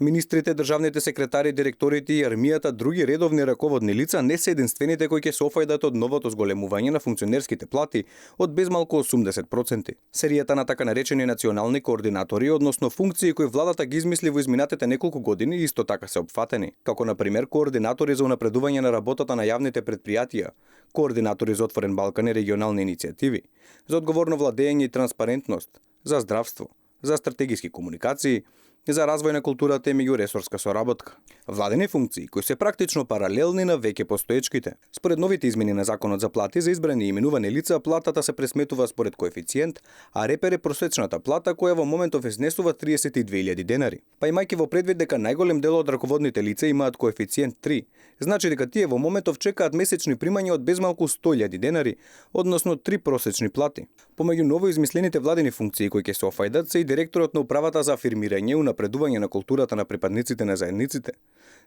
Министрите, државните секретари, директорите и армијата, други редовни раководни лица не се единствените кои ќе се офајдат од новото зголемување на функционерските плати од безмалку 80%. Серијата на така наречени национални координатори, односно функции кои владата ги измисли во изминатите неколку години, исто така се опфатени, како на пример координатори за унапредување на работата на јавните предпријатија, координатори за Отворен Балкан и регионални иницијативи, за одговорно владење и транспарентност, за здравство, за стратегиски комуникации, за развој на културата и меѓуресорска соработка. Владени функции кои се практично паралелни на веќе постоечките. Според новите измени на Законот за плати за избрани и именувани лица, платата се пресметува според коефициент, а репер е просечната плата која во моментов изнесува 32.000 денари. Па имајќи во предвид дека најголем дел од раководните лица имаат коефициент 3, значи дека тие во моментов чекаат месечни примања од безмалку 100.000 денари, односно 3 просечни плати. Помеѓу ново измислените владени функции кои ќе се офајдат се и директорот на управата за афирмирање и унапредување на културата на припадниците на заедниците,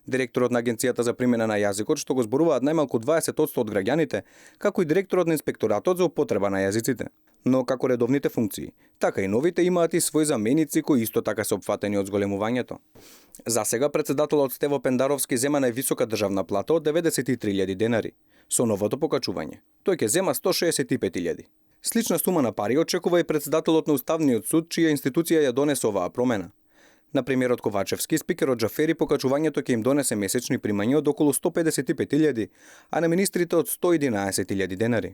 директорот на Агенцијата за примена на јазикот, што го зборуваат најмалку 20% од граѓаните, како и директорот на инспекторатот за употреба на јазиците. Но како редовните функции, така и новите имаат и своји заменици кои исто така се опфатени од зголемувањето. За сега председателот Стево Пендаровски зема највисока државна плата од 93.000 денари. Со новото покачување, тој ќе зема 165.000. Слична сума на пари очекува и председателот на Уставниот суд, чија институција ја донесе оваа промена. На премиерот Ковачевски, спикерот Џафери покачувањето ќе им донесе месечни примања од околу 155.000, а на министрите од 111.000 денари.